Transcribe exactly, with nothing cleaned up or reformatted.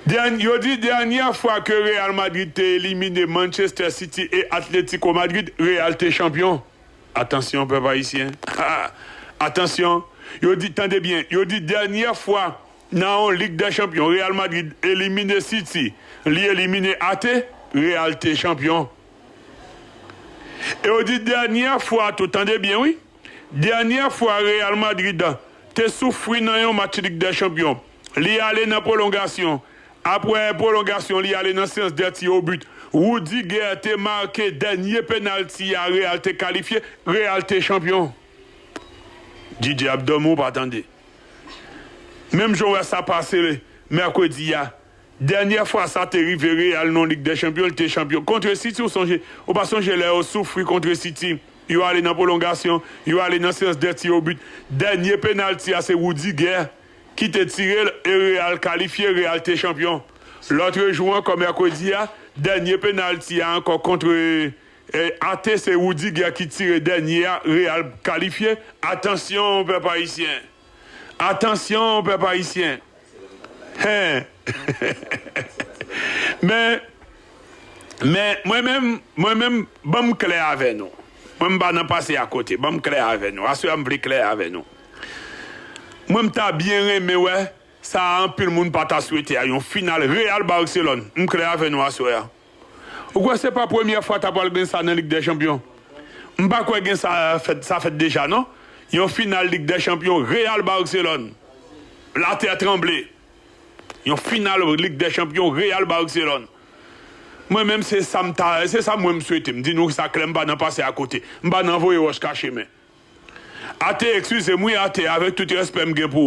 Dèn-, yo di dènyè fwa ke Real Madrid te elimine Manchester City e Atletico Madrid, Real te chanpyon. Atansyon, pèp ayisyen. Atansyon. Yo di, tande byen, yo di dènyè fwa nan yon Lig dè Chanpyon, Real Madrid elimine City, li elimine Ate, Real te chanpyon. E yo di dènyè fwa tou, tande byen wi, dènyè fwa Real Madrid te soufri nan yon match Lig dè Chanpyon, li ale nan pwolongasyon. Apre pwolongasyon, li ale nan seyans dè ti o but. Rudiger te make dènye penalti a, Real te kalifye, Real te chanpyon. Didye ap dòmi, ou pa tande. Menm jan w wè sa pase mèkredi a, dènyè fwa sa te rive Real nan Lig dè Chanpyon, li te chanpyon. Kontre City, ou sonje, ou pa sonje lè yo soufri kontre City? Yo ale nan pwolongasyon, yo ale nan seyans dè ti o but. Dènye penalti a, se Rudiger ki te tire l e Real kalifye, Real te chanpyon. Lòt jou ankò, mèkredi a, dènye penalti a ankò kontre, e, Ate, se Rudiger ki tire dènye a, Real kalifye. Atansyon, pèp ayisyen! Atansyon, pèp ayisyen! Hen! Men, men, mwen menm, mwen menm, ban m klè avè nou. Mwen, m pa nan pase akote. Ban m klè avè nou. Aswè a, m vle klè avè nou. Mwen, m ta byen renmen wè sa a anpil moun pa ta swete a, yon final Real Barcelone. M klè avè nou aswè a. Ou kwè se pa premyè fwa ta pral gen sa nan Lig dè Chanpyon? M pa kwè gen sa fèt, sa fèt deja, non. Yon final Lig dè Chanpyon, Real Barcelone. Latè tranble. Yon final Lig dè Chanpyon, Real Barcelone. Mwen menm, se sa m ta, se sa mwen m swete. M di nou sa klè, m pa nan pase akote. M pa nan voye wòch kache men. Ate, eskize m wi, Ate, avèk tout respè m gen pou ou.